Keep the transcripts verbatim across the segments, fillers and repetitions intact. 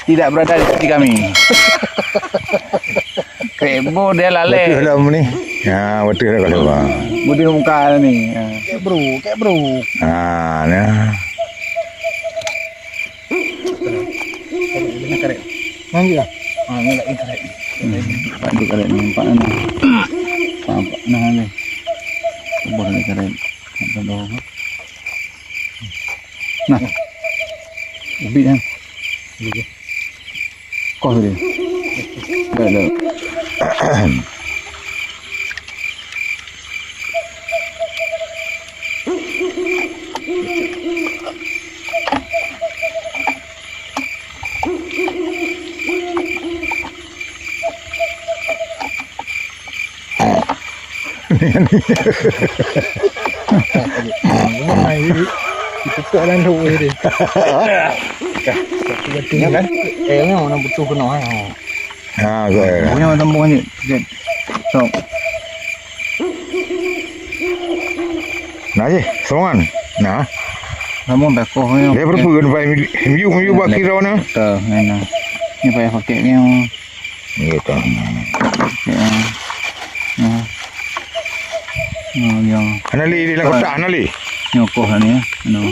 Tidak berada di sisi kami. Kebo dia lalek. Betul dah ni. Ha, betul dah kalau bang. Budi muka ni. Ha. Kek bro, kek bro. Ha, nah. Ini karet. Mana dia? Ha, ni lagi karet. Hmm. Pak tu karet ni, nampak ni. Nampak nah ni. Kubur ni karet. Nampak dah. Nah. Ubit kan. Koh dia. Dah, dah. Itu tak lalu dia. Nya kan? Eh, ni mana betul kena, ha. Ha, okey. Punya sambung ni. Okey. So. Nah, je, semangat. Nah. Sambung dah koh ni. Dia berapa kan, Pak? Minggu, minggu bak kira ni. Betul, ni, nah. Ni payah pakai ni. Gitu. Ya. Ya. Oh, ya. Hana lé di dalam kotak, hana lé. Nyokoh ni, ya. No.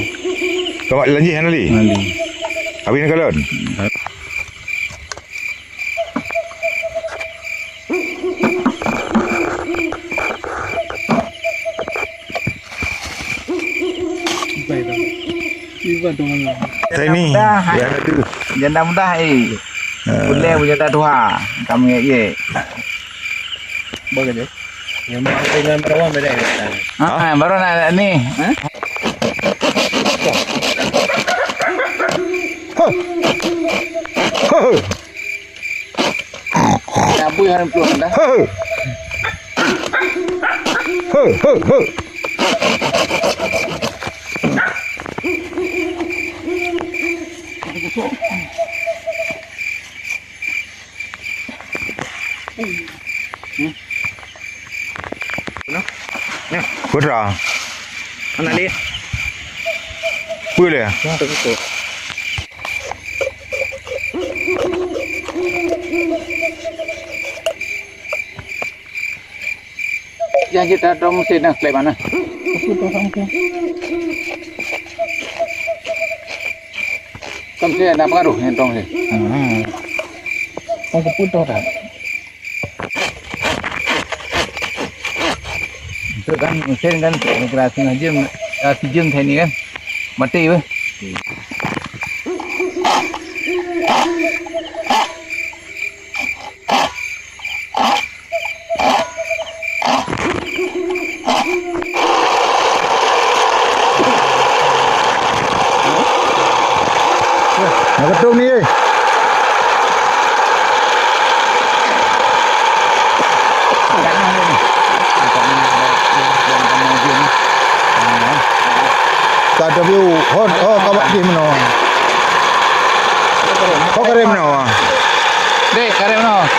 Kawak lanjih hana lé. Hana lé. Habis ni kalon. Saya ni, mudah, ya, ada tu. Janda mudah, eh. Ha. Boleh berjanda tuha. Kami, ye. Boleh deh. Yang mau dengan berawan beda ya. Ha, baru nak ni. Ha? Cabui hana plueng dah. He, he, he. Putra. Anak dia. Boleh. Yang terkutuk. Jangan kita dong mesin dah, klep mana? Kan saya ada pengaruh ni dong saya. Hmm. Kau keputus dah. Itu kan mesin kan kira setengah jam, ah, sejam saya ni kan. Mati beh. Nak ketum ni, eh. Ka W, hon, oh, kawak di mana? Kau keren mana? Dek, keren mana?